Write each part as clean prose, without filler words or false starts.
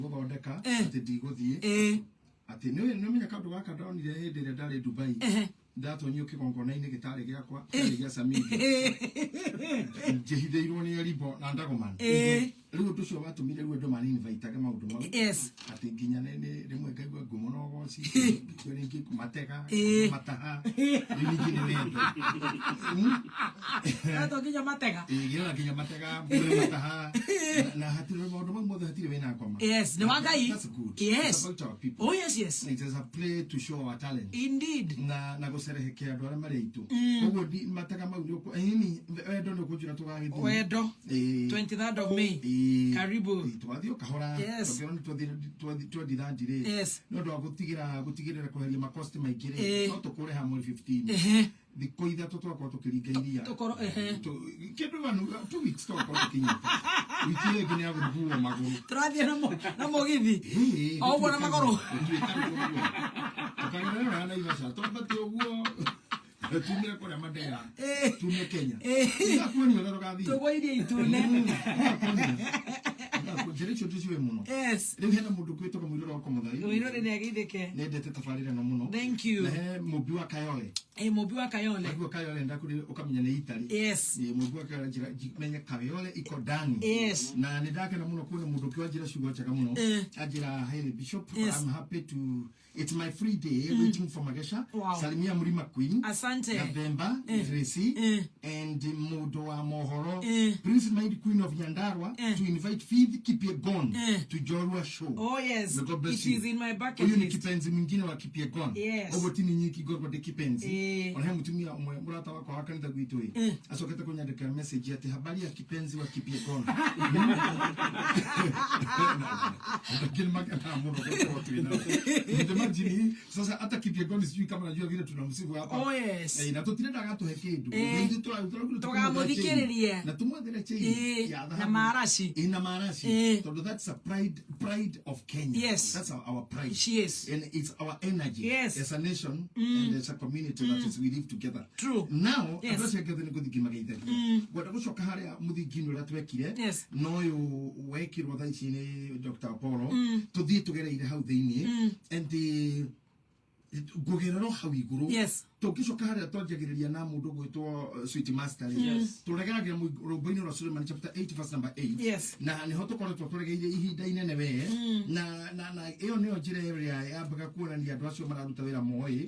Gũthondeka Eh. atĩ ndigũthiĩ atĩ nĩ nĩ ũmenya kaũndũ gaka ndonire hĩndĩ ĩrĩa ndarĩ Dubai. Ndatonyio kĩgongona-inĩ gĩtarĩ gĩakwa, kĩarĩ gĩa Samiri, njĩhithĩirwo nĩ Eribo na Ndagoman. Rĩu ũndũ ũcio watũmire rĩu andũ maninvaitage maũndũ mau atĩ nginya rĩmwe ngaigua ngumo na ũgoci, ngaigua rĩngĩ matega mataha, rĩu ningĩ nĩ wendo. No to nginya matega. Ĩĩ, ngĩona nginya matega mbũrĩ mataha na hatirĩ maũndũ mau mothe, hatirĩ wĩna ngoma. Yes, nĩ wa Ngai. That's good. It's about our people. It is a play to show our talent na gũcerehekea andũ arĩa marĩ aitũ. Koguo matega mau nĩ ĩni wendo nĩ ũkũnjĩra tũgagĩthiĩ. Wendo. 23rd of May. Karibu. Ĩĩ, tũgathiĩ o kahora. Tũngĩona nĩ twendi thandi rĩ, nĩ ũndũ wa gũtigĩrĩra kweheria makosti maingĩ rĩ, no tũkũre ha mweri 15, thikũ 3 twakorwo tũkĩringa iria. Tũkorwo, ehe. Kĩndũ wanu 2 weeks twakorwo tũkinyĩte, wiki ĩyo ĩngĩ nĩ ya gũthuo magũrũ. Tũrathiĩ na mũgithi. Ĩĩ, O ũguo na magũrũ. Tũkagerera Naivasha, twambate ũguo, tumire kũrĩa Mandera, tume Kenya. Ngakuonia ũrĩa tũgathiĩ. Tũgwe iria itune. Njĩra icio ndĩciũĩ mũno. Rĩu hena mũndũ kwĩtagwo Mũirũrĩ wa Kũmũthai. Mũirũrĩ nĩ ageithĩke. Nendete tabarĩra ĩno mũno. Thank you. Na he mũmbi wa Kayole. Ĩ, mũmbi wa Kayole. Waigua Kayole ndakũrĩ ũkamenya nĩ Italy. Ĩ, mũmbi wa Kayole njĩra menye Kayole iko ndani. Na nĩ ndakena mũno kuona mũndũ ũngĩ wanjĩra ciugo njega mũno. Anjĩra, "Hey Bishop, I'm happy to, it's my free day waiting for Magesha." Salimia Mlima Queen. Asante. Gathemba, Tracy, and mũndũ wa mohoro. Please remind Queen of Nyandarua to invite Faith Kipyegon to Jorua show. Oh yes. May God bless It you. is in my bucket Ũyũ nĩ list. kipenzi mwingine wa Kipyegon. Ũguo ti ni nyiki ngorwo ndĩ kipenzi. Ona he mũtumia ũmwe mũrata wakwa wa kanitha gwitũ ĩ acokete kũnyandĩkĩra message atĩ habari ya kipenzi wa Kipyegon. Lakini makenaga mũno gũkorwo twĩ nao. Imagine sasa hata Kipyegon sijui kama najua vile tunamsifu hapa. Oh yes. Na tũtirenda gatũhe kĩndũ. Ithuĩ Tũgamũthikĩrĩrie. Na tũmwethere chain ya Na thahabu. maraci. Ĩ, na maraci. Tondũ that's a pride of Kenya. That's our pride. She is. And it's our energy as a nation and as a community that is we live together. Now, andũ acio angĩ othe nĩ gũthiĩ ngĩmageithagia. Ngwenda gũcoka harĩa mũthingi-inĩ ũrĩa twekire na ũyũ wekirwo thaa ici nĩ Dr. Apollo, tũthiĩ tũgereire hau thĩinĩ and ngũgerera o hau igũrũ. Tũngĩcoka harĩa twanjagĩrĩria na mũndũ gwĩtwo Sweet Master rĩ, tũregeragĩra rwĩmbo-inĩ rwa Suleiman chapter 8 verse number 8, na nĩho tũkoretwo tũregeire ihinda inene we, na ĩyo nĩyo njĩra ĩrĩa yambaga kuonania andũ acio mararuta wĩra moĩ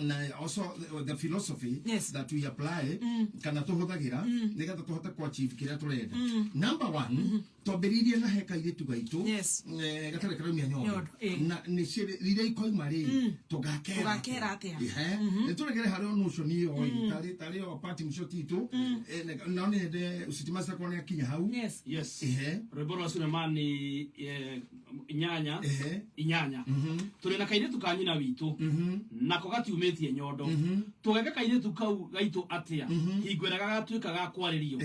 na also the philosophy that we apply kana tũhũthagĩra nĩgetha tũhote ku achieve kĩrĩa tũrenda. Number one, twambĩrĩirie na he kairĩtu gaitũ gatarĩ karaumia nyondo. Nyondo, ĩ. Na nĩ rĩrĩa ikoima rĩ, tũgakera Tũgakera atĩa? Ehe. Nĩ tũregere harĩ o notion ĩyo ĩ, tarĩ o parting shot itũ. No nĩ City Master korwo nĩ akinya hau. Yes. Rwĩmbo rwa Sulemani 8 8. Tũrĩ na kairĩtu ka nyina witũ, nako gatiumĩtie nyondo. Tũgeke kairĩtu kau gaitũ atĩa hingo ĩrĩa gagatuĩka ga kwarĩrio?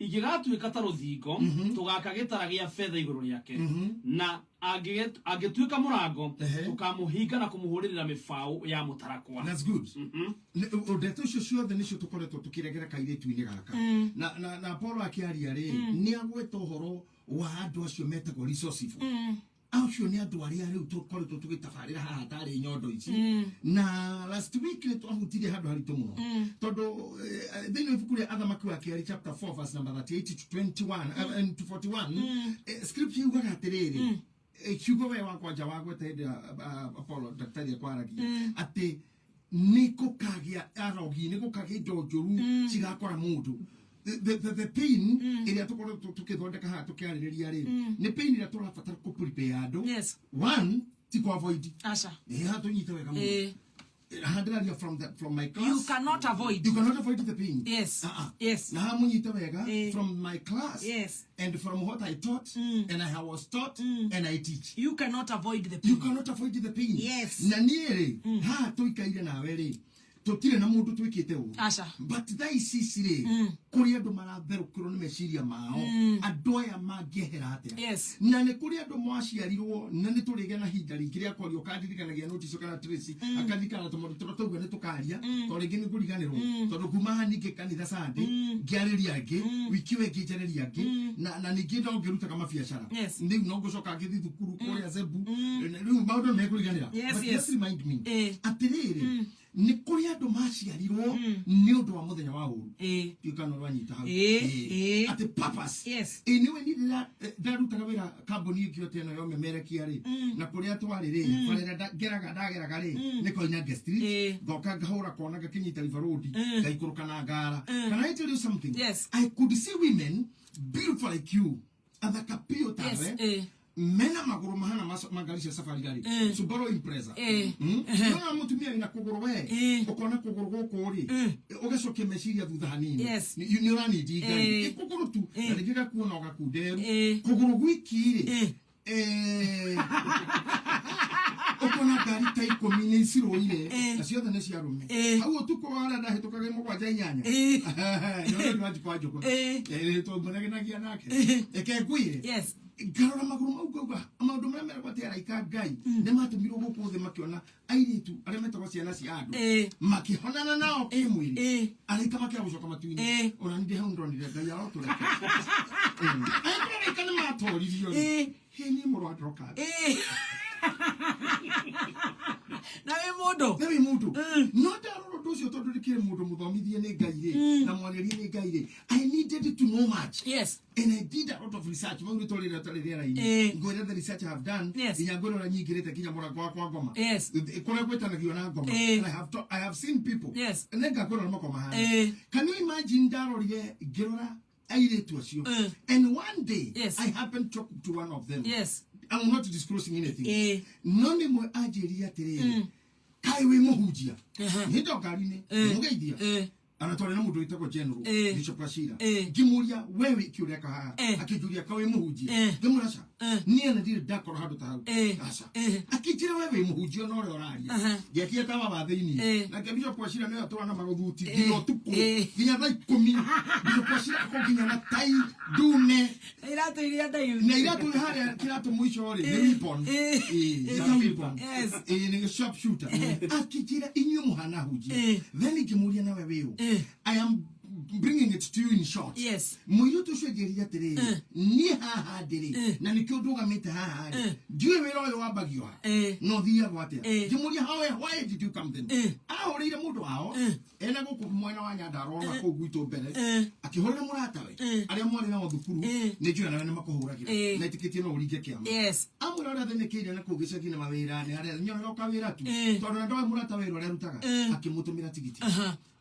Ingĩgatuĩka ta rũthingo, tũgaka gĩtara gĩa betha igũrũ rĩake, na angĩtuĩka mũrango, tũkamũhinga na kũmũhũrĩrĩra mĩbaũ ya mũtarakwa. That's good. Ndeto icio ciothe nĩcio tũkoretwo tũkĩregera kairĩtu-inĩ gaka, na Paul akĩaria rĩ, nĩ agweta ũhoro wa andũ acio metagwo resourceful. Acio nĩ andũ arĩa rĩu tũkoretwo tũgĩtabarĩra haha tarĩ nyondo ici. Na last week nĩ twahutirie handũ haritũ mũno, tondũ thĩinĩ wa ibuku rĩa Athamaki wa Kerĩ chapter 4 verse number 38 to 21 and to 41, scripture yugaga atĩrĩrĩ, kiugo we wakwanja wagweta hĩndĩ ya Apollo daktari akwaragia atĩ nĩ kũkagĩa arogi, nĩ gũkagĩa indo njũru cigakora mũndũ. The pain ĩrĩa tũkoretwo tũkĩthondeka haha tũkĩarĩrĩria rĩ, nĩ pain ĩrĩa tũrabatara kũ prepare andũ. One, ti kũ avoid. Aca. Ĩ, haha tũnyite wega mũno. Haha ndĩraria from my class. You cannot avoid. You cannot avoid the pain. Ah, ah. Na haha mũnyite wega, from my class and from what I taught and I was taught and I teach, You cannot avoid the you pain. cannot avoid the pain. Na niĩ rĩ, haha tũikaire nawe rĩ, Tũtirĩ na mũndũ twĩkĩte ũru. Aca. But thaa ici ici rĩ, kũrĩ andũ maratherũkĩrwo nĩ meciria mao, andũ aya mangĩehera atĩa? Na nĩ kũrĩ andũ mwaciarirwo, na nĩ tũrĩgĩa na hinda rĩngĩ rĩa kwaria, ũkandirikanagia notice kana Tracy akaririkana tũmaũndũ tũrĩa tauga nĩ tũkaria, tondũ rĩngĩ nĩ ngũriganĩrwo, tondũ kuma haha ningĩ kanitha Sunday ngĩarĩria angĩ, wiki ĩyo ĩngĩ njarĩria angĩ, na ningĩ no ngĩrutaga mabiacara. Rĩu no ngũcoka ngĩthiĩ thukuru kũrĩa Zebu, rĩu maũndũ nĩ mekũriganĩra. But just remind me atĩrĩrĩ, nĩ kũrĩ andũ maciarirwo nĩ ũndũ wa mũthenya wa ũru. Ndiũĩ kana ũranyita hau. Atĩ purpose. Ĩ nĩwe niĩ ndarutaga wĩra kambuni ĩngĩ o ta ĩno ya ũmemerekia rĩ, na kũrĩa twarĩ rĩ, bara ĩrĩa ngeraga ndageraga rĩ, nĩ Koinange Street. Ngoka ngahũra kona, ngakĩnyita River Road, ngaikũrũka na ngara. Can I tell you something? Yes. I could see women beautiful like you, athaka biũ tawe, mena magũrũ mahana ma ngari cia safari rĩ, Subaru Impreza. Nona mũtumia wĩna kũgũrũ we, ũkona kũgũrũ gũkũ rĩ, ũgacokia meciria thutha hanini. Nĩ ũranindi ngai. Ĩ kũgũrũ tu, na rĩngĩ gakuona ũgakunderu. Kũgũrũ gwiki rĩ, ũkona ngari ta 10 nĩ cirũire, na ciothe nĩ cia arũme. Hau ũtukũ wa ũrĩa ndahĩtũkaga 7 8. Nĩ ũrĩa Wanjikũ wa Njũgũna. Tũmunegenagia nake. Reke ngwĩre. Ngarora magũrũ mau ngauga maũndũ marĩa meragwo atĩ araika Ngai nĩ matũmirwo gũkũ thĩ makĩona airĩtu arĩa metagwo ciana cia andũ, makĩhonana nao kĩmwĩrĩ, araika makĩaga gũcoka matu-inĩ. Ona nĩ hau ndonire Ngai arotũreke. Angĩkorwo araika nĩ matoririo rĩ, hĩ niĩ mũrũ wa Dorcas. Na wĩ mũndũ. Na wĩ mũndũ. No ndarora ũndũ ũcio, tondũ ndĩkĩrĩ mũndũ mũthomithie nĩ Ngai rĩ, na mwarĩrie nĩ Ngai rĩ, I needed to know much. And I did a lot of research. Mau nĩ twarĩra tarĩ rĩera-inĩ. Ngwĩra the research I have done. Nginya ngwĩra ũrĩa nyingĩrĩte nginya mũrango wakwa ngoma. Kũrĩa gwĩtanagio na ngoma. And I have seen people. Nĩ ngakwĩra ũrĩa makoma mahana. Can you imagine ndarorire ngĩrora airĩtu acio? And one day I happened to talk to one of them. I'm not disclosing anything. No nĩ mwe anjĩrire atĩrĩrĩ, kaĩ wĩ mũhunjia? Nĩ ndo ngari-inĩ, mũgeithia. Ana twarĩ na mũndũ wĩtagwo General Bishop Wachira. Ngĩmũria, we wĩ kĩ ũreka haha? Akĩnjũria, ka wĩ mũhunjia? Ngĩmũra aca. Niĩ na ndirĩ ndakorwo handũ ta hau. Aca. Akĩnjĩra, we wĩ mũhunjia na ũrĩa ũraria. Ngĩakia tawa wa thĩiniĩ. Nake Bishop Wachira nĩwe atũra na magũthuti nginya ũtukũ, nginya thaa 10. Bishop Wachira ako nginya na tai ndune. Na iratũ iria ndaihu. Na iratũ harĩa kĩratũ mũico rĩ, nĩ weapon. Ĩĩ, nĩ weapon. Ĩĩ, nĩ sharp shooter. Akĩnjĩra, inyuĩ mũhana hunjia. Then ngĩmũria, nawe wĩ ũ? I am bringing it to you in short. Mũirĩtu ũcio anjĩrire atĩrĩrĩ, niĩ haha ndĩrĩ, na nĩkĩo ndũgamĩte haha rĩ, ndiũĩ wĩra ũyũ wambagio ha, no thiagwo atĩa. Ngĩmũria, how, why did you come then? Ahũrĩire mũndũ wao ena gũkũ mwena wa Nyandarua na kũu gwitũ mbere, akĩhũrĩra mũratawe arĩa mwarĩ nao thukuru. Nĩ njũĩ nawe nĩ makũhũragĩra, na ĩtĩkĩtie no ũringe kĩama. Amwĩra ũrĩa athĩnĩkĩire na kũu gĩcagi na mawĩra nĩ harĩa nyorera kawĩra tu, tondũ na ndoĩ mũrata wĩra ũrĩa arutaga. Akĩmũtũmĩra tigiti,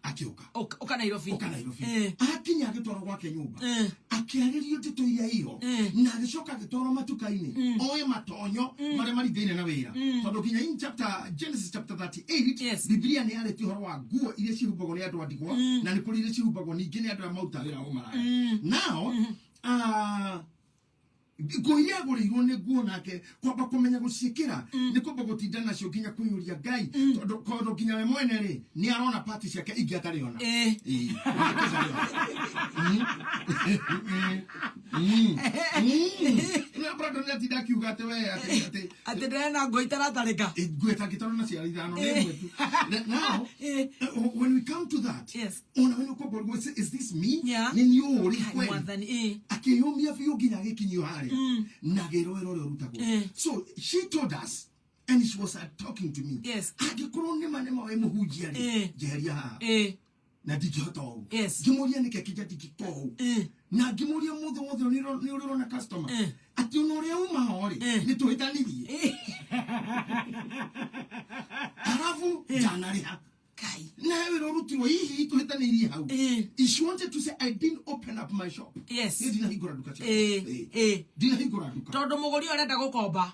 akĩũka. Ũka Nairobi. Ũka Nairobi. Akinya agĩtwarwo gwake nyũmba, akĩarĩrio ndeto iria iyo, na agĩcoka agĩtwarwo matuka-inĩ oe matonyo marĩa maringaine na wĩra, tondũ nginya in chapter Genesis chapter 38, Biblia nĩ yarĩtie ũhoro wa nguo iria cihumbagwo nĩ andũ a ndigwa, na nĩ kũrĩ iria cihumbagwo ningĩ nĩ andũ arĩa maruta wĩra wa ũmaraya. Now nguo iria agũrĩirwo nĩ nguo, nake kwamba kũmenya gũciĩkĩra nĩ kwamba gũtinda nacio nginya kwĩyũria Ngai, tondũ nginya we mwene rĩ, nĩ arona pati ciake ingĩ atarĩ ona. Ĩĩ, atarĩ ona. Na Brandon nĩ atinda akiuga atĩ we atĩ Atĩ ndĩrena nguo itaratarĩka. Nguo ĩtangĩtarwo na ciara 5 nĩ ĩmwe tu. Now when we come to that, ona we nĩ ũkwamba ũrigwo, is this me? Nĩ niĩ ũũ rĩ Kai, kweli? Mwathani. Akĩyũmia biũ nginya agĩkinyio harĩa na agĩrwo wĩra ũrĩa ũrutagwo. So she told us, and she was talking to me, angĩkorwo nĩma nĩma wĩ mũhunjia rĩ, njeheria haha, na ndingĩhota ũũ. Ngĩmũria nĩkĩ, akĩnja ndingĩka ũũ. Na ngĩmũria, mũthĩ wothe nĩ ũrĩ ũrona customer? Atĩ ona ũrĩa uma ho rĩ, nĩ tũhĩtanirie, arabu ndanarĩha. Kai. Na he wĩra ũrutirwo hihi tũhĩtanĩirie hau. She wanted to say I didn't open up my shop. Niĩ ndinahingũra nduka ciakwa. Ndinahingũra nduka. Tondũ mũgũri ũyũ arenda gũkomba.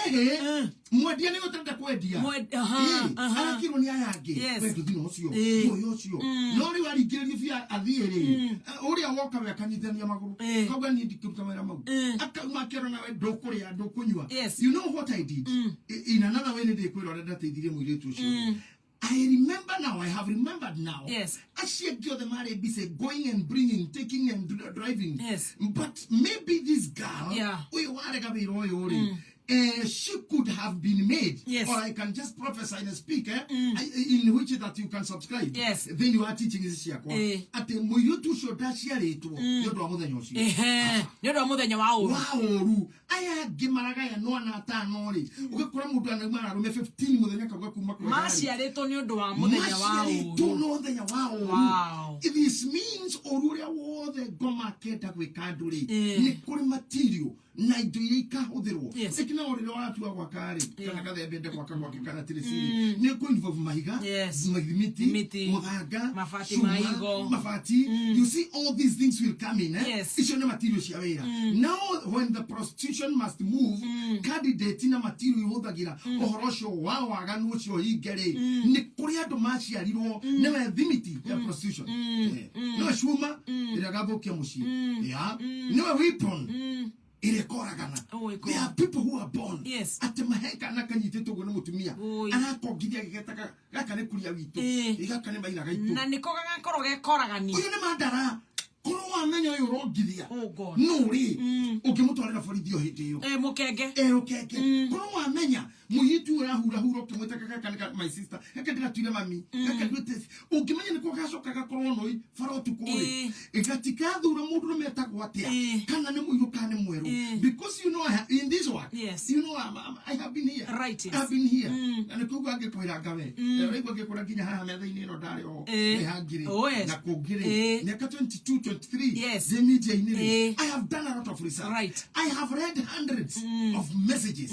Ehe, mwendia nĩ ũtarenda kwendia. Arakirwo nĩ aya angĩ. We ndũthi na ũcio, ũyũ ũcio no rĩu aringĩrĩrio biũ athiĩ rĩ, ũrĩa woka we akanyitithania magũrũ, kauga niĩ ndikĩruta wĩra mau. Akauma akĩona nawe ndũkũrĩa ndũkũnyua. You know what I did? In another way, nĩ ndĩkwĩra ũrĩa ndateithirie mũirĩtu ũcio. I remember now, I have remembered now. Yes. Acio angĩ othe marĩ busy going and bringing, taking and driving. Yes. But maybe this girl, Yeah. ũyũ warega wĩra ũyũ rĩ, she could have been made. Yes. Or I can just prophesy and speak, in which that you can subscribe. Yes. Thĩinĩ wa teaching ici ciakwa. Eh. Atĩ mũirĩtu ũcio ndaciarĩtwo nĩ ũndũ wa mũthenya ũcio Ehe. Nĩ ũndũ wa mũthenya wa ũru. wa ũru aya angĩ maragayanwo ana atano rĩ ũgakora mũndũ anauma arũme 15 mũthenya kauga kuma kwega rĩ. Maciarĩtwo nĩ ũndũ wa mũthenya wa Maciarĩtwo ũru. na mũthenya wa ũru. Wow. This means ũru ũrĩa wothe ngoma akenda gwĩka andũ rĩ Eh. nĩ kũrĩ material na indo iria ikahũthĩrwo Yes. ĩkina o rĩrĩa ũratua gwaka rĩ Yeah. kana gathembe ende gwaka gwake kana tirisiri nĩ kũ involve mahiga Yes. miti Mĩtĩ. mũthanga Mabati cuma, ma igo. mabati you see all these things will come in eh? Yes. icio nĩ material cia wĩra now when the prostitution must move candidate na material ihũthagĩra ũhoro ũcio wa waganu ũcio hinge rĩ nĩ kũrĩ andũ maciarirwo nĩwe thimiti ya prostitution Eh. nĩwe cuma ĩrĩa gathũkia mũciĩ Yeah. nĩwe weapon ĩrĩa ĩkoragana Oh, ĩko- there are people who are born Yes. atĩ mahe kana kanyitĩtwo ũguo nĩ mũtumia Oi. arakongithia agĩgetaga gaka nĩ kuria witũ Eh. gaka nĩ maina gaitũ Na nĩko gagakorwo gekoragani. ũyũ nĩ mandara korwo wamenya ũyũ ũrongithia Oh God. no rĩ ũngĩmũtwarĩra borithi o hĩndĩ ĩyo Eh, mũkenge. erũkenge korwo wamenya mũirĩtu ũyũ ũrahurahura ũkĩmwĩta gaka nĩ my sister gaka ndĩratuire mami gaka nduĩte ũngĩmenya nĩko gacoka gakorwo noi bara ũtukũ rĩ gatikathura mũndũ rũme etagwo atĩa Eh. kana nĩ mũirũ kana nĩ mwerũ Eh. because you know in this work Yes. you know I have been here Right, yes. I have been here na nĩ koguo angĩkwĩra ngawe ũraigua angĩkwĩra nginya haha metha-inĩ ĩno ndarĩ oho Eh. nĩ hangĩrĩ Oh, yes. na kũngĩ rĩ Eh. mĩaka 22 23 Yes. ndĩ media-inĩ rĩ Eh. I have done a lot of research Right. I have read hundreds of messages.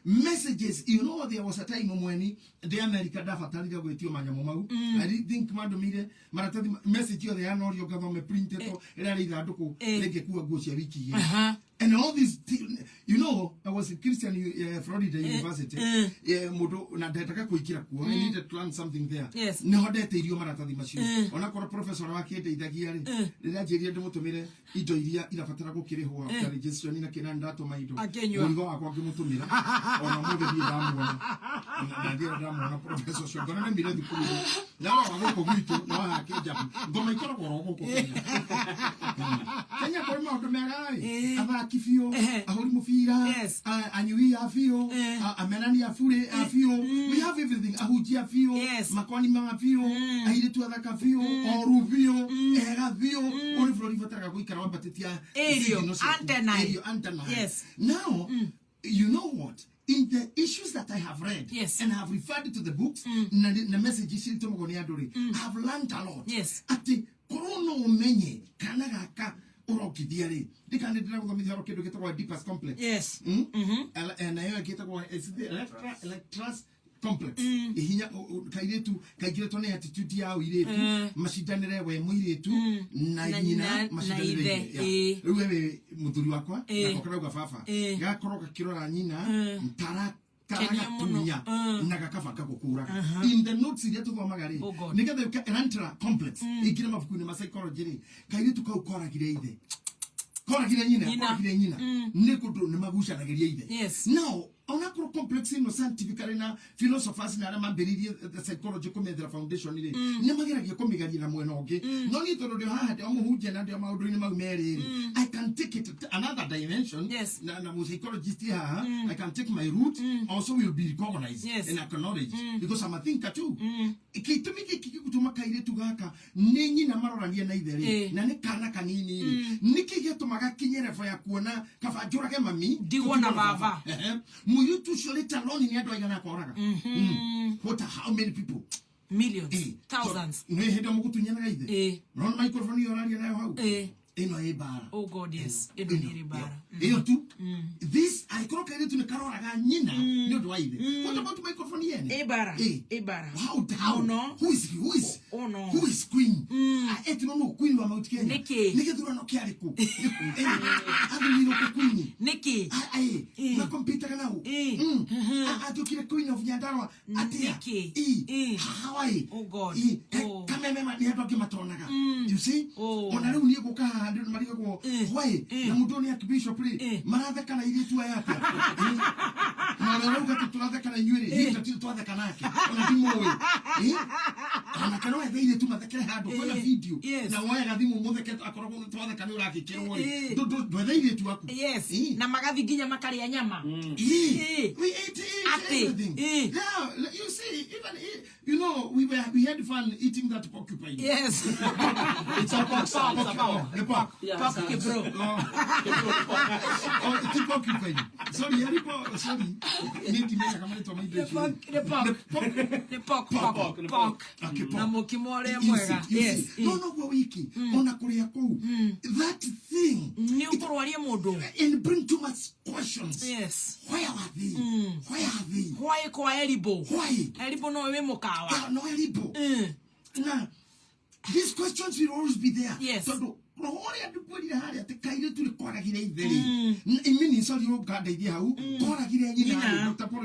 Messages, you know, there was a time mweni ndi America ndabatarire gwĩtio manyamũ mau. I didn't think mandũmire maratathi message yothe yanorio ngathome printetwo ĩrĩa rĩ ithandũkũ Eh. rĩngĩkua nguo cia wiki igĩrĩ. Aha. And all these, you know, I was in Christian Florida University. Mũndũ na ndendaga kũingĩra kuo. I needed to learn something there. Yes. Nĩho ndetĩirio maratathi macio. Eh. Onakorwo professor wakĩndeithagia rĩ, rĩrĩa anjĩrire ndĩmũtũmĩre indo iria irabatara gũkĩrĩhwo after registration na kĩna ndatũma indo. Akĩnyua. Mũrigo wakwa ngĩmũtũmĩra. Ona ũmũthĩ ndirĩ ndamuona. Na ndirĩ ndamuona professor ũcio. Ngona nemire thukuru. Na wa gũkũ gwitũ, na wa haha Kĩnjabi. Ngoma ikoragwo oro gũkũ Kenya. Kenya kũrĩ maũndũ mega rĩ. Eh. Athaki biũ, Eh. ahũri mũbira, Yes. anyui a biũ, Eh. amenani a burĩ a biũ. We have everything. Ahunjia biũ, Yes. makoni ma biũ, airĩtu athaka biũ, oru biũ, ega biũ. Ũyũ nĩ bũrũri ũbataraga gũikara wambatĩtie Aerial, signal ciaku. antennae. Aerial, antennae. Yes. Now, you know what? In the issues that I have read Yes. and have referred to the books na messages iria itũmagwo nĩ andũ rĩ, I have learned a lot. Yes. Atĩ korwo no ũmenye kana gaka ũrongithia rĩ ndikana ndĩragũthomithia ũhoro kĩndũ gĩtagwo Oedipus complex. Yes. Nayo ĩgĩtagwo is it the Electra's complex ihinya kairĩtu kaingĩrĩtwo nĩ attitude ya ũirĩtu macindanĩre we mũirĩtu na Na nyina nyina na macindanĩre ithe, ithe. Yeah. ĩĩ. Rĩu we wĩ mũthuri wakwa Ĩĩ. nako karauga baba Ĩĩ. gakorwo gakĩrora nyina tara Kenio mũno. karagatunya na gakabanga gũkũraga in the notes iria tũthomaga rĩ Oh God. nĩgetha yũke Elantra complex ĩingĩre mabuku-inĩ ma psychology rĩ kairĩtu kau koragire ithe koragire nyina Nyina. koragire nyina nĩ kũndũ nĩ magucanagĩria ithe Yes. now onakorwo complex ĩno scientifically na philosophers na arĩa mambĩrĩirie the psychology kũmethera foundation rĩ nĩ mageragia kũmĩgeria na mwena ũngĩ no niĩ tondũ ndĩ haha ndĩ o mũhunjia na ndĩ o maũndũ-inĩ mau merĩ rĩ I can take it to another dimension Yes. na psychologist haha I can take my route also will be recognized Yes. and acknowledged because I'm a thinker too gĩtũmi gĩkĩ gĩgũtũma kairĩtu gaka nĩ nyina marorania na ithe rĩ Eh. na nĩ kana kanini rĩ nĩkĩ gĩatũmaga kinye level ya kuona kaba njũrage mami Ndigwo na tũtigwo baba. Ehe. Mũirĩtu ũcio later on nĩ andũ aigana akoraga What how many people Millions. Eh, Thousands. nĩ hĩndĩ ĩyo mũgũtunyanaga ithe Eh. nona microphone ĩyo ũraria nayo hau Eh. ĩno ĩ mbara Oh God, yes. Ĩno nĩ ĩrĩ mbara. ĩyo tu this angĩkorwo kairĩtu nĩ karoraga nyina nĩ ũndũ wa ithe what about microphone yene Ĩ mbara. Eh. Ĩ mbara. How Mũno. who is who is Oh, no. who is queen Ah, etirwo nũ queen wa Mount Kenya Nĩkĩ? nĩ gĩthurano kĩarĩkũ athurirwo kũ queen Nĩkĩ? Ai, makompitaga nau Eh. atuĩkire queen of Nyandarua atĩa Nĩkĩ? Ĩ, Eh. Hawaii Oh, God. Ĩ, Oh. kameme nĩ andũ angĩ matonaga you see Oh. ona rĩu niĩ gũka haha andũ nĩmarigagwo Eh. why Eh. na mũndũ ũyũ nĩ archbishop rĩ Eh. maratheka na airĩtu aya atĩa Eh. Ona ũrĩa ũrauga atĩ tũratheka na inyuĩ rĩ, niĩ tũtirĩ twatheka nake. Ona ndimũĩ. Eh? Anake no ethe airĩtu mathekere handũ kwĩna video. Na woe gathimũ mũtheke akoragwo twatheka nĩ ũragĩkĩrwo rĩ. Ndwethe airĩtu aku. Yes. Na magathi nginya makarĩa nyama. We ate, Ate. everything. Yeah, you see, even we had fun eating that porcupine. Yes. It's a pork, sir. It's a pork. The pork. Yeah, Pork sir. kibro. Oh, ti porcupine. Sorry, yari pork. Sorry. Nĩ ndimenya kama nĩ twa The pork, the pork. The pork. The pork, Pork, pork, the pork. Okay, pork. Na mũkimo ũrĩa You see, mwega. you Yes. see. No, no, gwa wiki. Ona kũrĩa kũu. That thing. Nĩ ũkũrwaria mũndũ. And bring too much questions. Yes. Where are they? Where are they? Why kwa Elibo? Why? Elibo no wĩ mũkawa. Yeah, no elibo. Now, these questions will always be there. Yes. Tondũ roho ũrĩa ndĩkwĩrire harĩa atĩ kairĩtu nĩ koragire ithe rĩ. Imini, sorry, ũkandeithia hau. Koragire nyina Nyina. rĩ. Dr. Paul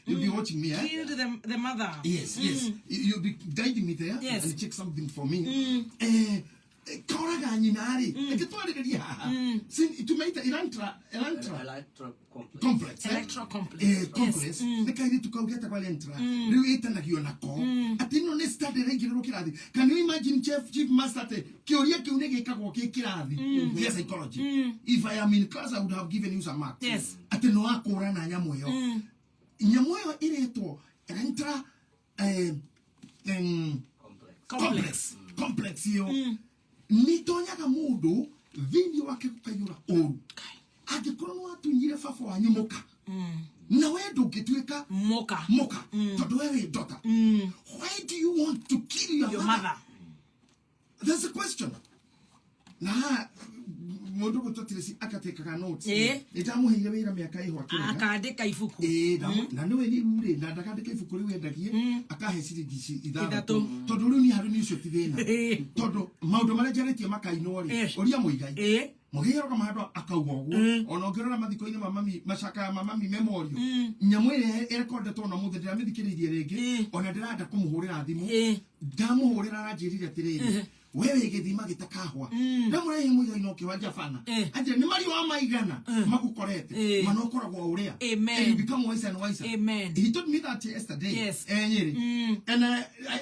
will be watching me, eh? Killed the mother. Yes. You'll be guiding me there Yes. and check something for me. Koraga nyina rĩ. Reke twarĩrĩrie haha. Tumeita Elantra, Elantra Electro complex. complex. Eh? Electro complex. Complex. Nĩ kairĩtu kau getagwo Elantra. Rĩu ĩtanagio nako. Atĩ ĩno nĩ study ĩraingĩrĩrwo kĩrathi. Can you imagine chief master atĩ kĩũria kĩu nĩ gĩkagwo kĩ kĩrathi gĩa psychology. If I am in class I would have given you some marks. Yes. Atĩ nĩ wakũrana nyamũ ĩyo. Nyamũ ĩyo ĩretwo Elantra Complex. complex. Complex ĩyo. Nĩ ĩtonyaga mũndũ thĩinĩ wake gũkaiyũra ũru. Angĩkorwo nĩ watunyire baba wanyu mũka na we ndũngĩtuĩka Mũka. mũka tondũ we wĩ daughter. Why do you want to kill your, Your mother? mother. That's the question. Na haha mũndũ gwĩtwo Tracy akatĩkaga notes. Nĩ ndamũheire wĩra mĩaka ĩho akĩrega. Akandĩka ibuku. Na nĩwe rĩu rĩ na ndakandĩka ibuku rĩu endagie akahe ciringi ici ithathatũ Ithatũ. tondũ rĩu niĩ harĩ niĩ ũcio ti thĩna tondũ maũndũ marĩa njarĩtie makainwo rĩ ũria Mũigai Mũigai arũgama handũ akauga ũguo ona ũngĩrora mathiko-inĩ ma mami macakaya ma mami memorial nyamũ ĩrĩa ĩrekondetwo ona mũthĩ ndĩramĩthikĩrĩirie rĩngĩ ona ndĩrenda kũmũhũrĩra thimũ ndamũhũrĩra aranjĩrire atĩrĩrĩ we wĩ gĩthima gĩtakahwa ndamũrehe Mũigai no kĩwa Jabana anjĩra nĩ mariũa maigana magũkorete mana ũkoragwo o ũrĩa. Amen. And you become wiser and wiser. Amen. He told me that yesterday. Yes. Nyĩrĩ. And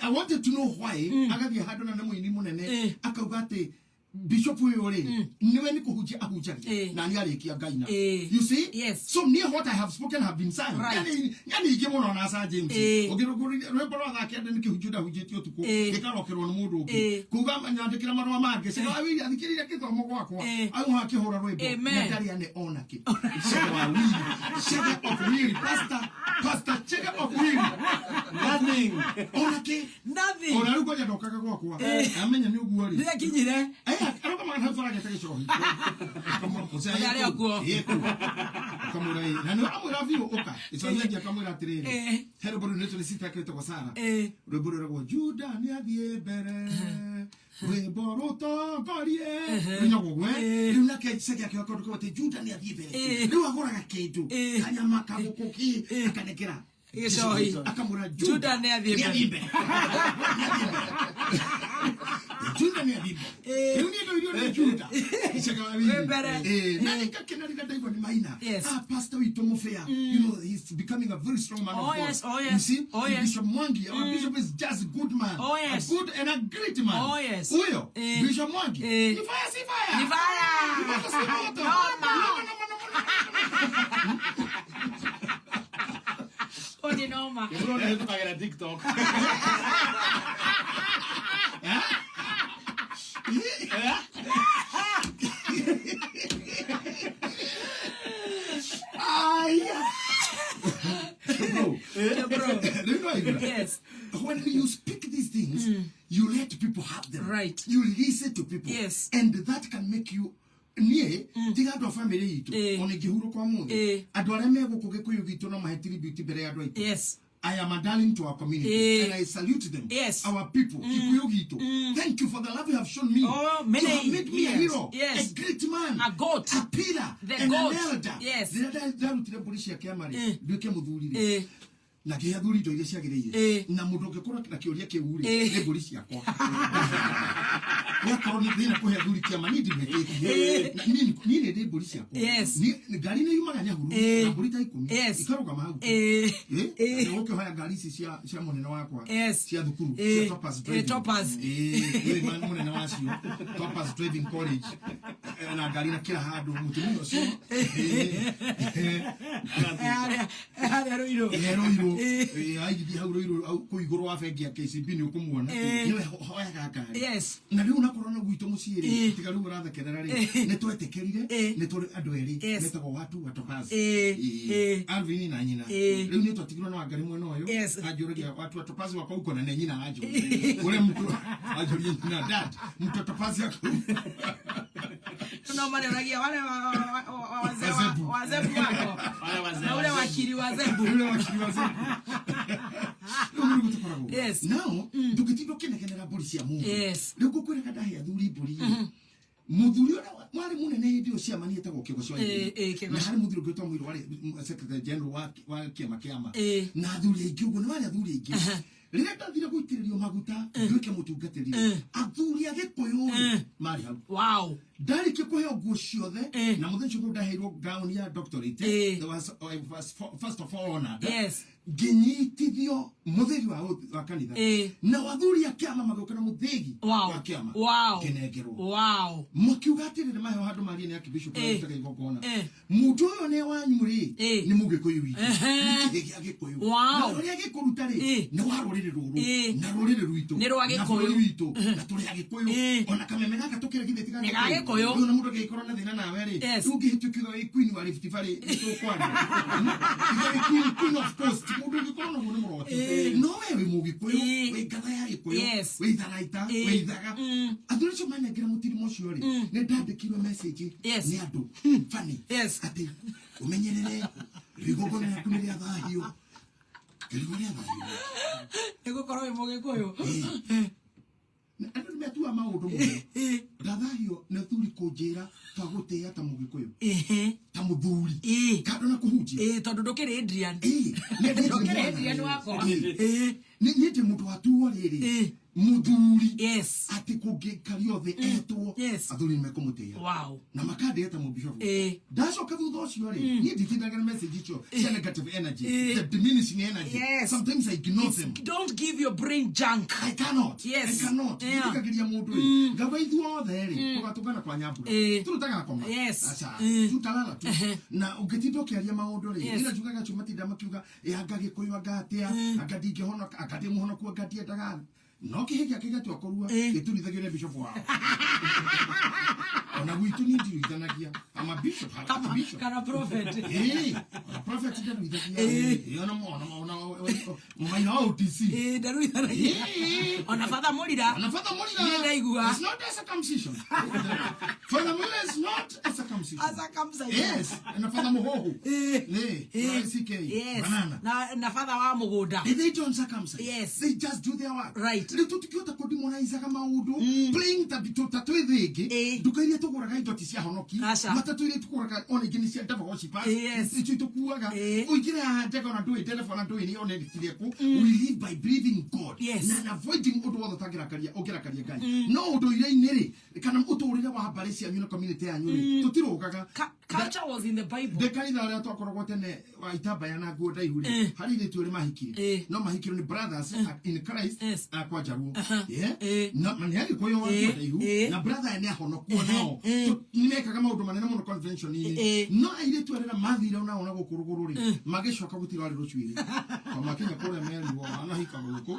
I wanted to know why agathiĩ handũ na nĩ mũini mũnene akauga atĩ bishop ũyũ rĩ nĩwe nĩ kũhunjia ahunjagia na nĩ arĩkia ngaina. You see? Yes. So near what I have spoken have been sung. Right. Yani ingĩ mũno na Sir James. Ũngĩrũngũrĩria rwĩmbo rwa thaa kenda nĩ kĩhunjio ndahunjĩtie ũtukũ gĩkarokerwo nĩ mũndũ ũngĩ kuga nyandĩkĩra marũa mangĩ Cege wa Wili athikĩrĩria gĩthomo gwakwa au akĩhũra rwĩmbo Amen. na ndarĩ ane ona kĩ. Cege wa Wili. Chege of Wili. Pastor Chege of Wili. Nothing. Ona kĩ. Nothing. Ona rĩu ngoja ndokaga gwakwa amenya nĩ ũguo rĩ. Nĩakinyire. Arũgamaga hau bara ageta gĩcohi. Arĩ o kuo. Akamwĩra ĩ. Na nĩ aramwĩra biũ ũka. Gĩcohi angĩ akamwĩra atĩrĩrĩ. He rwĩmbo rũu nĩtũrĩ sister yake wĩtagwo Sarah. Rwĩmbo rwĩragwo Juda nĩathiĩ mbere. Rwĩmbo rũtongorie. Rũinagwo ũguo, eh? Rĩu nake Chege akĩoya kaũndũ kau atĩ Juda nĩathiĩ mbere. Rĩu agũraga kĩndũ. Kanyama kagũkũ kĩ akanengera. Gĩcohi. Akamwĩra Juda nĩathiĩ mbere. nĩathiĩ mbere. Nĩathiĩ mbere. Juda nĩathiĩ mbere. Rĩu niĩ ndoirio nĩ Juda. Chege wa Wili. Wĩ mbere. Na nĩngakena rĩrĩa ndaigua nĩ maina. Yes. Pastor witũ Mũbĩa, you know, he's becoming a very strong man of Oh, God. yes, oh, yes. You see? Oh, yes. Bishop Mwangi, our bishop is just a good man. Oh, yes. A good and a great man. Oh, yes. Huyo, Bishop Mwangi. Ni fire, si fire. Ni fire. Ni moto, si moto. Noma. Noma, noma, noma, noma. Ũndĩ noma. Ũrona hĩtũkagĩra TikTok. Aya. Bro. Bro. Rĩu no aigua. Yes. When you speak these things, you let people have them. Right. You listen to people. Yes. And that can make you niä tiga andå a bamä itå ona ingä hurå kwa må thä andå arä a megå kå gä kå yå gitå no mahe tribute mbere ya andå aitå. Yes. I am a darling to our community and I salute them. Yes. Our people, Kikuyu gitu. Thank you for the love you have shown me. Oh, many. You have made me a Yes. hero, Yes. a great man, A goat. a pillar, The and goat. an elder. Yes. Rĩrĩa ndarutire mbũri cia kĩama rĩ, nduĩke mũthuri rĩ, na ngĩhe athuri indo iria ciagĩrĩire Eh. na mũndũ ũngĩkorwo na kĩũria kĩu rĩ Eh. nĩ mbũri ciakwa. Wakorwo nĩ thĩna kũhe athuri kĩama, niĩ ndimwĩtĩtie. Na niĩ nĩ ndĩ mbũri ciakwa. Ngari nĩ yumaga Nyahururu na mbũri ta 10 ikarũgama hau. Nĩgũkĩhoya ngari ici cia mũnene wakwa cia thukuru cia Topaz Driving. Topaz. Nĩwe mũnene wacio, Topaz Driving College. Na ngari na kila handũ mũtumia ũcio. Harĩa Rũirũ. Rũirũ. Aigithia hau Rũirũ, hau kũu igũrũ wa bengi ya KCB nĩ ũkũmuona. Nĩwe hoyaga ngari. Na rĩu nakorwo na gwitũ mũciĩ rĩ, tiga rĩu ũrathekerera rĩ, nĩ twetĩkĩrire, nĩ tũrĩ andũ erĩ metagwo watu wa Topaz. Alvin na nyina. Rĩu nĩ twatigirwo na Wangari mwena ũyũ. Anjũragia watu wa Topaz wako huko, na nĩ nyina aranjũria. Ũrĩa mtu anjũria nyina, "Dad, mtu wa Topaz yako?" No marĩoragia wale wazee Wazebu. wazebu wako. Wale wazee Na ule wazebu. wakili wa zebu. Ule wakili wa zebu. Rĩu nĩguo tũkoragwo. Nao ndũngĩtinda ũkĩnegenera mbũri cia mũndũ. Rĩu ngũkwĩraga ndahe athuri mbũri rĩ, mũthuri ũrĩa warĩ mũnene hĩndĩ ĩyo ciama nĩ etagwo Kĩgoco wa Ithuri. Kĩgoco. Na harĩ mũthuri ũngĩ wĩtagwo Mũirũ warĩ secretary general wa kĩama kĩama na athuri aingĩ ũguo, nĩ warĩ athuri aingĩ. Rĩrĩa ndathire gũitĩrĩrio maguta nduĩke mũtungatĩri rĩ, athuri a Gĩkũyũ rĩ, marĩ hau. Ndarĩkia kũheo nguo ciothe na mũthenya ũcio ndaheirwo gown ya doctorate. There was, I was first of all honored. Ngĩnyitithio mũthĩgi wa kanitha na athuri a kĩama magĩũka na mũthĩgi wa kĩama ngĩnengerwo. Makiuga atĩrĩrĩ, maheo handũ marie nĩ akĩbishop arutaga igongona, mũndũ ũyũ nĩ wanyu rĩ, nĩ mũgĩkũyũ witũ, nĩ kĩhĩ gĩa Gĩkũyũ, na ũrĩa gĩkũruta rĩ, nĩ wa rũrĩrĩ rũrũ na rũrĩrĩ rwitũ Nĩ rwa na Gĩkũyũ. bũrũri witũ, na tũrĩ Agĩkũyũ. Ona kameme gaka tũkĩrĩ githĩ ti ga Nĩ ga Gĩkũyũ. Rĩu ona mũndũ angĩgĩkorwo na thĩna nawe rĩ, rĩu ũngĩhĩtũkio wĩ queen wa Rift Valley nĩ tũkwaria. Iga wĩ queen of coast, mũndũ ũngĩkorwo naguo nĩ mũroti, no we wĩ mũgĩkũyũ, wĩ ngatha ya Gĩkũyũ, wĩ itharaita, wĩ ithaga. Athuri acio manengera mũtirimo ũcio rĩ, nĩ ndandĩkirwo message nĩ andũ funny atĩ ũmenyerere rĩu igongona rĩaku nĩ rĩathahio. Ngĩrigwo rĩathahio Nĩ gũkorwo wĩ mũgĩkũyũ. Na andũ nĩ metua maũndũ mũno. Ndathahio nĩ athuri kũnjĩra twagũtĩĩa ta mũgĩkũyũ, ta mũthuri, kando na kũhunjia. Tondũ ndũkĩrĩ Adrian. Nĩ ndĩ Ndũkĩrĩ mwana. Adrian wakwa. Nĩ ndĩ mũndũ watuo rĩrĩ mũthuri atĩ kũngĩkario thĩ etwo, athuri nĩ mekũmũtĩĩa na makandĩa ta mũbishofu. Ndacoka thutha ũcio rĩ, niĩ nditindaga na message icio cia negative energy, the diminishing energy. Sometimes I ignore them. Don't give your brain junk. I cannot. I cannot. Ndikagiria mũndũ rĩ, ngauga ithuothe rĩ tũgatũngana kwa Nyambura, tũrutaga koma. Aca, tutalala tu na ũngĩtinda ũkĩaria maũndũ rĩ, nĩ njugaga acio matinda makiuga ĩ anga Gĩkũyũ, anga atĩa, anga ndingĩhonoka, anga ndĩ mũhonoku, anga ndiendaga, no kĩhĩ gĩake gĩatua kũrua gĩturithagio nĩ bishop wao. Ona gwitũ niĩ ndiruithanagia. I'm a bishop, I'm a bishop. Kana prophet. Ona prophet ndaruithagia. Ona mũmaina wa OTC. Ndaruithanagia. Ona Father Mũrira. Ona Father Mũrira. Niĩ ndaigua. It's not a circumcision. Father Mũrira is not a circumcision. A circumcision. Yes, and Father Muhoho. Na CK. Banana. Na Father wa mũgũnda. They don't circumcise. They just do their work. Rĩu tũtingĩhota kũdemonizaga maũndũ playing ta ta twĩ thĩ ĩngĩ. Nduka iria tũgũraga indo ti cia honoki, matatũ iria tũgũraga ona ingĩ nĩ cia devil worshippers, icio itũkuaga. Ũingĩre haha njega, ona ndũĩ ndereba, ona ndũĩ nĩ ona ĩrĩkire kũ. We live by believing God na avoiding ũndũ wothe ũtangĩrakaria ũngĩrakaria Ngai. No ũndũire-inĩ rĩ, kana ũtũrĩre wa mbarĩ cianyu na community yanyu rĩ, tũtirũgaga. Culture was in the Bible. Ndĩ kanitha ũrĩa twakoragwo tene wa itambaya na nguo ndaihu rĩ, harĩ airĩtu erĩ mahikire, no mahikirwo nĩ brothers in Christ a kwa Njaruo. Na nĩ Agĩkũyũ wa nguo ndaihu, na brother nĩ ahonokuo nao. Nĩ mekaga maũndũ manene mũno convention-inĩ. No airĩtu arĩa mathire onao na gũkũ rũgũrũ rĩ, magĩcoka gũtirĩ warĩ rũcuĩrĩ kwa makinya kũrĩa merirwo anahika gũkũ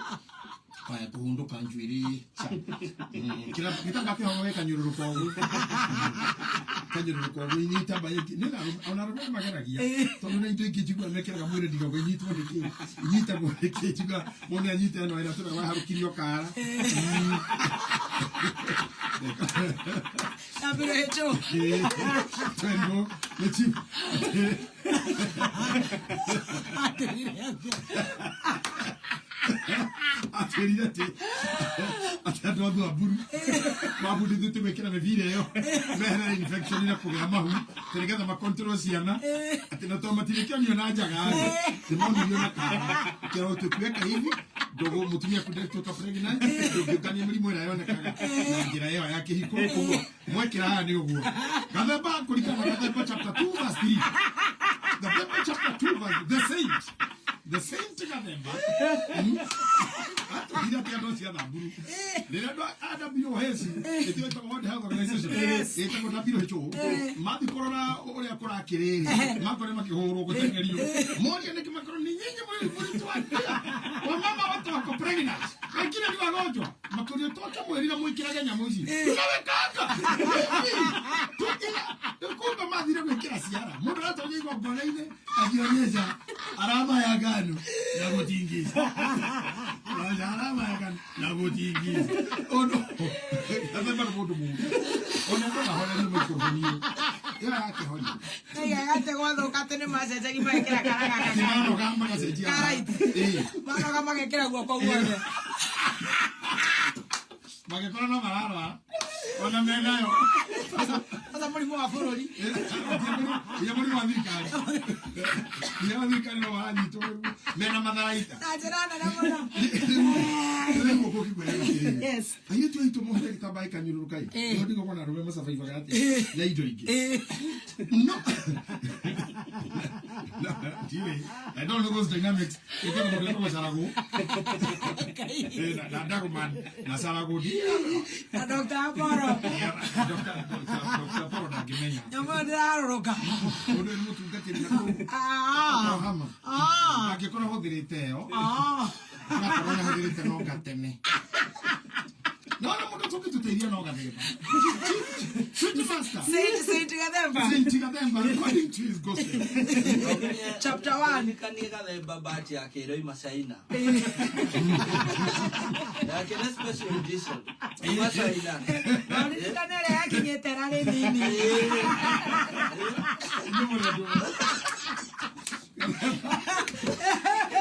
kaya kũhũndũka njuĩrĩ cha. Gĩtambaya kĩhogo gĩkanyũrũrũka ũguo, kanyũrũrũka ũguo, itambaya ingĩ nĩ ona arũme nĩ mageragia, tondũ nĩ indo ingĩ njiguaga mekĩraga mwĩrĩ, ndigagwo inyitwo nĩ kĩ, inyitagwo nĩ kĩ, njiguaga mũndũ anyita ĩno ĩrĩa tũrĩa waharũkirio kara. WHO. Twerirwo nĩ chief Atĩrĩre atĩa? Atwĩrire atĩ andũ a Thamburu mabundithĩtio gwĩkĩra mĩbira ĩyo meherere infection na kũgĩa mahu, atĩ nĩgetha makontrol ciana, atĩ na to matirĩkĩonio na njaga rĩ, nĩ monirio na kara kĩro tũkueka hivi. Ndũgũ mũtumia aku ndatuĩka pregnant, ndũngĩũngania mĩrimũ ĩrĩa yonekaga na njĩra ĩyo ya kĩhiko. Ũguo mwekĩra haha nĩ ũguo. Gathemba kũringana na Gathemba chapter 2 verse 3. Gathemba chapter 2 verse the saint. The saint Gathemba. Atũhire atĩ andũ acio a Thamburu. Rĩrĩa andũ a WOH, ĩtio ĩtagwo World Health Organization, ĩtagwo WHO, mathiĩ kũrora ũrĩa kũrakĩrĩrĩ, makore makĩhũrwo gũteng'erio. Moria nĩkĩ makorwo ni nyinyi mlituambia wamama wote wako pregnant, wengine ni wagonjwa. Makũrio twakĩmwĩrire mwĩkĩrage nyamũ ici. Tunawekanga. Kumbe mathire gwĩkĩra ciara. Mũndũ aratonya igongona-inĩ akionyesha alama ya ngano na gũtingica. Onyesha alama ya ngano na gũtingica. Ũndũ gathemba nĩ mũndũ mũũru. Ona ndũkahorerie maikroboni ĩyo. Ĩyo yakĩhoria. Naigaga atĩ gwathũka atĩ nĩ macenjagia magekĩra kara gaka Atĩ manoga magacenjia. Ka right. Ĩĩ. Manoga magekĩra guoko guothe. Magĩkora no mararwara. Ona menayo. Sasa mũrimũ wa bũrũri. Inya mũrimũ wa thirikari. Inya wa thirikari no maranyitwo mena matharaita. Na njĩra nene mũno. Rĩu ũkũkĩkwĩra atĩrĩrĩ. Yes. Airĩtu aitũ mohere gĩtambaya ikanyũrũrũka ĩ. Eh. Nĩho ndigũkona arũme macabaibaga atĩa na indo ingĩ. Eh. No. No, ndiũĩ. I don't know those dynamics. Ĩtagwo mũndũ wĩtagwo Saragũ. Eh, na Dagman na Saragũ. Na Dr. Apollo. Dr. Dr. Apollo ndangĩmenya. Nyamũ ĩyo ndĩrarũrũka. Mũndũ ũyũ nĩ mũtungatĩri na kũu. Ah. Hama. Ah. Angĩkorwo ahũthĩrĩte ĩyo, Ah. ngakorwo nĩahũthĩrĩte no gateme. No na mũndũ tũngĩtũteithia no gathemba. Sweet master. Saint Gathemba. Saint Gathemba according to his gospel. Chapter 1. Ndirikanie Gathemba mbati yake ĩroima China. Yake nĩ special edition. Kuma China. Na ũririkane ĩrĩa yakinyĩte rarĩ nini. Nĩ mũndũ.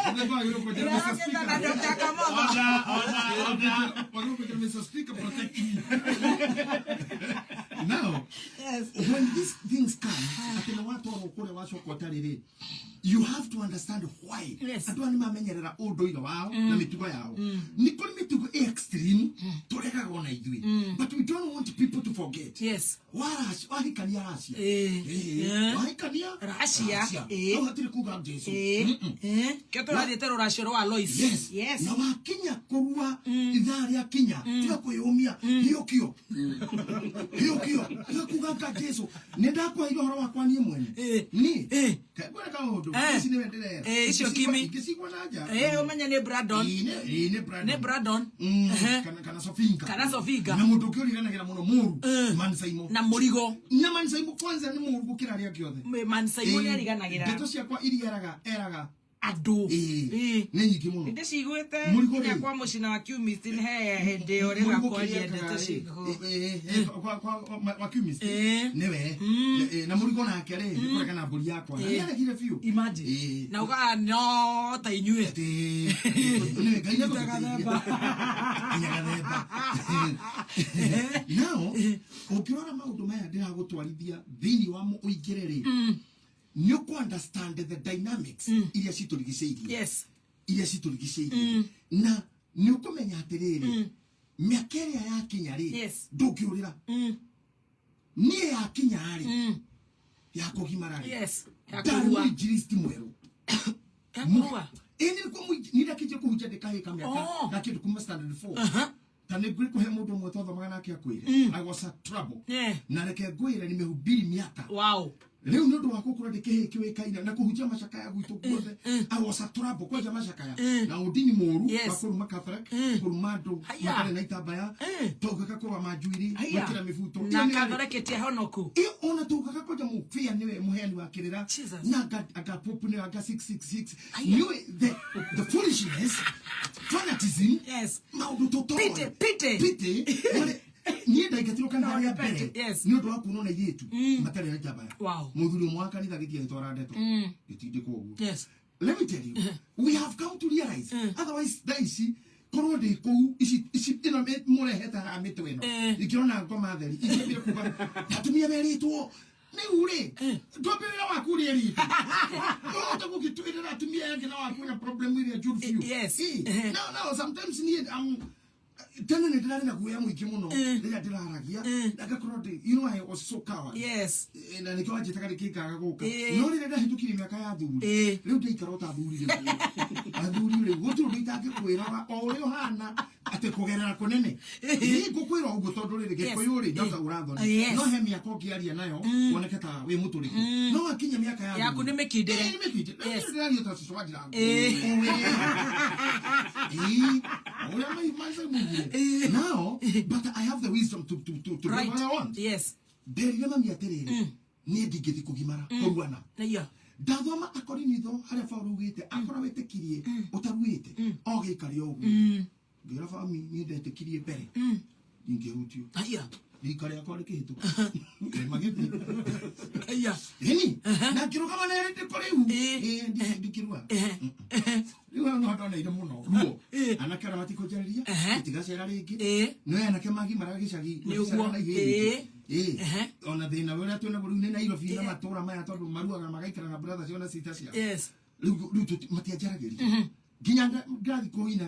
Gathemba agĩrĩirwo kũnjĩra, Ĩrĩa Mr. yakĩte na Speaker. Dr. Kamotho. Wagĩrĩirwo kũnjĩra, Mr. Speaker, protect me. Now, Yes. when these things come, atĩ nĩ watwarwo kũrĩa wacoka ũtarĩ rĩ, you have to understand why. Yes. Andũ aya nĩ mamenyerera ũndũire wao na mĩtugo yao. Nĩ kũrĩ mĩtugo ĩ extreme tũregaga ona ithuĩ. But we don't want people to forget. Yes. Wahikania Racia. Eh. Eh, wahikania Racia. Eh. Hau hatirĩ kuga Jesu. Eh. Eh. Kĩo tũrathiĩte rũracio rwa Lois. Yes. Yes. Na wakinya kũrua ithaa rĩa kinya tiga kwĩyũmia hiũkio hiũkio tiga kuga nga Jesu nĩ ndakwaire ũhoro wakwa niĩ mwene Eh. niĩ Eh. ngwĩre kaũndũ Eh. ici nĩwe ndĩrera Eh, icio kimi. ingĩcigua na nja Eh, ũmenye nĩ Brandon. Ĩĩ, ĩĩ, nĩ Brandon. Nĩ Brandon. Ehe. Kana Sofinga. Kana Sofinga. Na mũndũ ũngĩ ũriganagĩra mũno mũru Eh. Man Saimo. Na mũrigo. Na Man Saimo kwanza nĩ mũru gũkĩra arĩa angĩ othe. Man Saimo nĩ Ĩĩ, ariganagĩra. Ndeto ciakwa iria eraga Andũ. ĩĩ, Ĩĩ. nĩ nyingĩ mũno. Ndĩciguĩte Mũrigo nginya rĩ. kwa mũcina wa Qmist nĩ he hĩndĩ ĩyo rĩrĩa Mũrigo kwaria kĩrĩa ndeto ekaga rĩ, cigo. kwa Qmist, Ĩĩ. nĩwe. Na mũrigo nake rĩ nĩ kũregana mbũri yakwa na nĩaregire biũ. Imagine. Ĩĩ. Na ugaga no ta inyuĩ. Atĩ, nĩwe Ngai nĩegũtũteithia. Nginya Gathemba. Now, ũngĩrora maũndũ maya ndĩragũtwarithia thĩinĩ wa ũingĩre rĩ, nĩ ũkũ understand the dynamics iria citũrigicĩirie. Yes. Iria citũrigicĩirie na nĩ ũkũmenya atĩrĩrĩ mĩaka ĩrĩa yakinya rĩ Yes. ndũngĩũrĩra niĩ yakinya rĩ ya kũgimara rĩ Yes. Ya ndarĩ kũrua. mũinjilisti mwerũ. Ya kũrua. Ĩĩ nĩ nĩkuo niĩ ndakĩnjia kũhunjia ndĩkahĩka mĩaka Oh. ndakĩndũ kuma standard 4. Aha. Ta nĩ ngwĩ kũhe mũndũ ũmwe twathomaga nake akwĩre I was a trouble. Yeah. Na reke ngwĩre nimehubiri miaka Wow. rĩu nĩ ũndũ wa gũkorwo ndĩ kĩhĩĩ kĩũĩkaine na kũhunjia macakaya gwitũ guothe. I was a trouble kwanja macakaya na ũndini mũũru Yes. wa kũruma Catholic, kũruma andũ Haya. matarĩ na itambaya taugaga kũrũa njuĩrĩ Haya. gwĩkĩra mĩbuto. Na Ĩyo nĩ yarĩ- kathoreketie honoku. Ĩyo ona taugaga kwanja mũbĩa nĩwe mũheani wa kĩrĩra Jesus. na anga pope nĩwe anga 666 Haya. nĩũĩ the foolishness, fanatism. Yes. Maũndũ tũtoĩ. Pity, pity. Pity. Niĩ ndaingatirwo kanitha rĩa mbere Yes. nĩ ũndũ wa kuonwo na airĩtu matarĩ na itambaya. Wow. Mũthuri ũmwe wa kanitha gĩthiĩ agĩtwara ndeto gĩtindĩkwo ũguo. Yes. Let me tell you, we have come to realize, otherwise thaa ici korwo ndĩ kũu ici ici ĩno mũrehete haha mĩtwe ĩno Eh. ingĩona ngoma theri ingĩambire kuga atumia merĩtwo Rĩu rĩ, twambĩrĩra waku ũrĩa ritũ. Ũhote gũgĩtuĩrĩra atumia aya angĩ na waku na problem ĩrĩa njũru biũ. Yes. Ĩ, now sometimes niĩ tene nĩ ndĩrarĩ na guoya mũingĩ mũno rĩrĩa ndĩraragia na ngakorwo ndĩ, you know, I was so coward. Yes. Na nĩkĩo wanjĩtaga rĩngĩ ngaga gũka. Ĩ. No rĩrĩa ndahĩtũkirie mĩaka ya athuri, Ĩ. rĩu ndaikara o ta athuri, rĩu athuri rĩu gũtirĩ ũndũ itangĩkwĩra o ũrĩa ũhana atĩ kũgerera kũnene. Ĩ, ngũkwĩra ũguo tondũ rĩrĩ Gĩkũyũ rĩ no ta ũrathoni, Yes. no he mĩaka ũngĩaria nayo woneke ta wĩ mũtũrĩku, no wakinya mĩaka ya Yaku athuri. nĩ mĩkindĩre. Ĩ, nĩ mĩkindĩre. Yes. Rĩu ndĩraria ta cũcũ wa Ndirangu. Ĩ. Ĩ, ũrĩa maica maugire now, but I have the wisdom to Right. get what I want. Yes. Nderire mami atĩrĩrĩ, niĩ ndingĩthi kũgimara kũruana. Naiyo. Ndathoma Akorinitho harĩa Paũlũ augĩte akorwo wĩtĩkirie ũtaruĩte o gĩikare ũguo. Ngĩra bami niĩ ndetĩkirie mbere ndingĩhutio. Aiya. Rika rĩakwa rĩkĩhĩtũka magĩthiĩ. Aiya. Ĩni na ngĩrũgama na rĩndĩko rĩu. Ĩ. Ĩ, ndikĩrua rĩu hau no ndoneire mũno ruo. Anake arĩa matikũnjarĩria itigacera rĩngĩ. Ĩ. No anake magimara gĩcagi Nĩ maceraga ũguo. na ihĩĩ. Ĩ. Ĩ. Ehe. Ona thĩna ũrĩa twĩnaguo rĩu nĩ Nairobi na matũra maya tondũ maruaga magaikara na brother ciao na sister ciao. Yes. Rĩu matianjaragĩria nginya ngathi kũina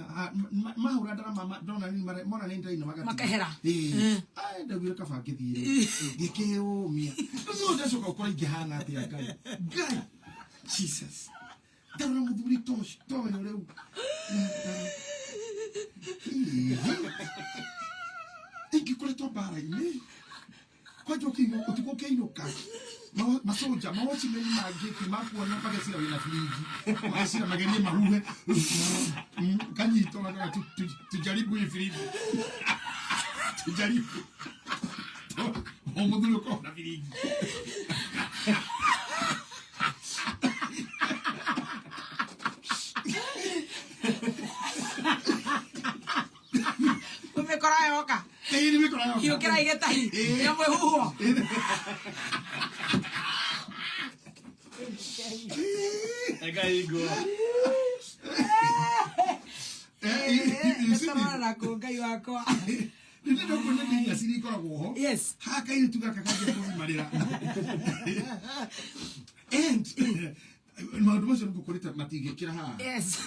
mahũra ndarama ndona nĩ mona nĩ ndaina magatiga. Makehera. Ĩ. Mm. Ai, ndaugire kaba ngĩthiĩre ngĩkĩũmia rĩu ndacoka gũkorwo ingĩhana atĩa? Ngai, Ngai, Jesus, ndarora mũthuri toyo rĩu. Ingĩkoretwo mbara-inĩ kwanja ũtukũ ũkĩinũka, macoja mawatchmen mangĩti makuona magecira wĩna biringi, magecira magerie mahuhe. Kanyitwo makaga tujaribu hii firimbi, tujaribu o mũthuri ũkorwo na biringi. Mĩkora yoka. Ĩĩ, nĩ mĩkora yoka. Hiũkĩra igĩtahi. Ĩ. Ya mwĩhuho. Ekaingo. You see Nĩtũrora na kũ Ngai wakwa. Nĩ ndĩkuona nginya ciri ikoragwo ho. Yes. Haha kairĩtu gaka kanjia kũgimarĩra and maũndũ macio nĩngũkũrĩte matingĩkĩra haha. Yes.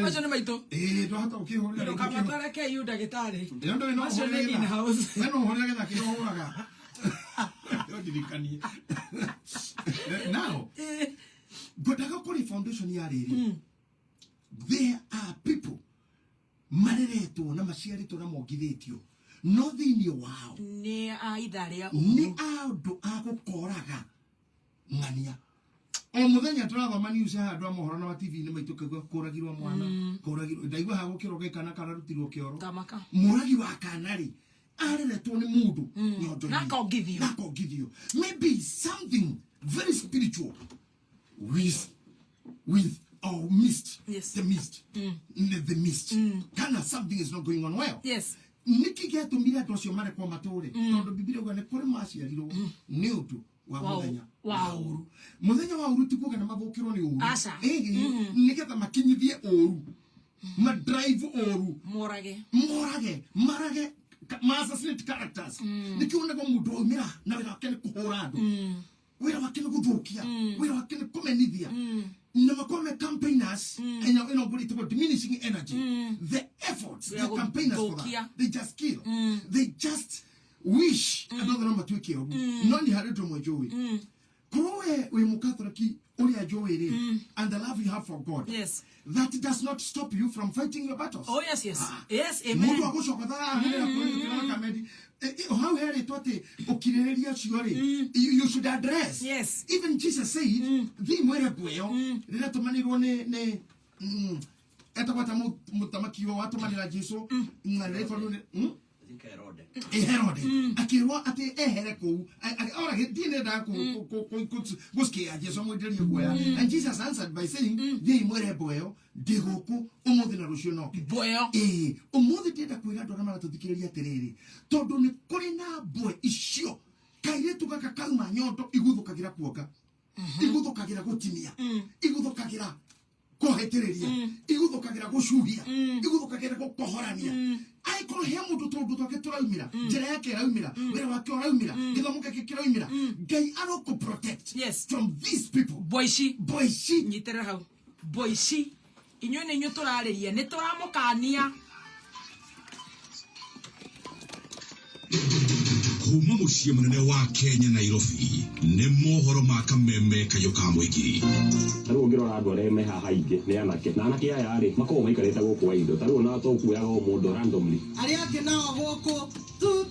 Macio nĩ maitũ. Ĩĩ, ndwahota gũkĩhũrĩra rĩngĩ. Ndũkamatware KU ndagĩtarĩ. Ĩyo ndũĩ no Macio ũhũrĩre nĩ gĩthaka. in-house. We no ũhũrĩre gĩthaka kĩrĩa ũhũraga. Ndirikanie. Now, ngwendaga kũrĩ foundation ya rĩrĩ, there are people mareretwo na maciarĩtwo na mongithĩtio no thĩinĩ wao Nĩ a ithaa rĩa nĩ ũru. andũ a gũkoraga ng'ania o mũthenya. Tũrathoma news haha, andũ a mohoro na wa TV-inĩ maitũ, kaigua kũragirwo mwana, kũragirwo, ndaigua haha gũkĩrwo gĩkana kararutirwo kĩoro. Tamaka. Mũragi wa kana rĩ, areretwo nĩ mũndũ nyondo-inĩ. Na akongithio. Na akongithio maybe something very spiritual with or mist. Yes. The mist. The mist kana something is not going on well. Yes. Nĩkĩ gĩatũmire andũ acio marekwo matũre? Tondũ Bibilia uga nĩ kũrĩ maciarirwo nĩ ũndũ wa Wa mũthenya wa wa ũru. Mũthenya wa ũru ti kuga nĩ mathũkĩrwo nĩ ũru. Aca. Ĩĩ, nĩgetha makinyithie ũru, madrive ũru. Morage. Morage, marage, ma assassinate characters. Nĩkĩo wonaga mũndũ waumĩra na wĩra wake nĩ kũhũra andũ, wĩra wake nĩ gũthũkia, wĩra wake nĩ kũmenithia, na makorwo me campaigners ĩno ngũrĩ ĩtagwo diminishing energy, the efforts, the Wĩra campaigners for gũthũkia. that, they just kill, they just wish andũ othe no matuĩke ũru. No nĩ harĩ ũndũ ũmwe njũĩ, korwo we wĩ mũkathoriki ũrĩa njũĩ rĩ, and the love you have for God, Yes. that does not stop you from fighting your battles. Oh yes. Yes, amen. Mundu agũcoka thaa kamedi hau herĩtwo atĩ ũkirĩrĩria ũcio rĩ, you should address. Yes. Even Jesus said thii mwĩre mbũ ĩyo rĩrĩa tũmanĩrwo nĩ etagwo ta mũthamaki ũyũ watũmanĩra Jesu na rĩtwa rĩu I think Herod. Ĩ, Herode akĩrwo atĩ ehere kũu orage ndiĩ nendaga gũcikia Jesu amwenderie guoya, and Jesus answered by saying, thiĩi mwĩre mbũ ĩyo ndĩ gũkũ ũmũthĩ na rũciũ noke. Mbũ ĩyo. Ĩĩ, ũmũthĩ ndĩrenda kwĩra andũ arĩa maratũthikĩrĩria atĩrĩrĩ, tondũ nĩ kũrĩ na mbwe icio kairĩtu gaka kauma nyondo iguthũkagĩra kuonga, iguthũkagĩra gũtinia, iguthũkagĩra kũhĩtĩrĩria, iguthũkagĩra gũcuhia, iguthũkagĩra gũkohorania. Angĩkorwo he mũndũ tũndũ twake tũraumĩra, njĩra yake ĩraumĩra, wĩra wake ũraumĩra, gĩthomo gĩake kĩraumĩra, Ngai arokũ protect from these people. Boici. Boici. Nyitĩrĩra hau. Boici, inyuĩ nĩ inyuĩ tũrarĩria, nĩ tũramũkania. Kuma muciĩ mũnene wa Kenya, Nairobi, nĩ mohoro ma kameme kayũ ka mũingĩ. Ta rĩu ũngĩrora andũ arĩa me haha aingĩ nĩ anake, na anake aya rĩ makoragwo maikarĩte gũkũ wa indo, ta rĩu ona to kuoyaga o mũndũ randomly. Arĩa angĩ nao gũkũ.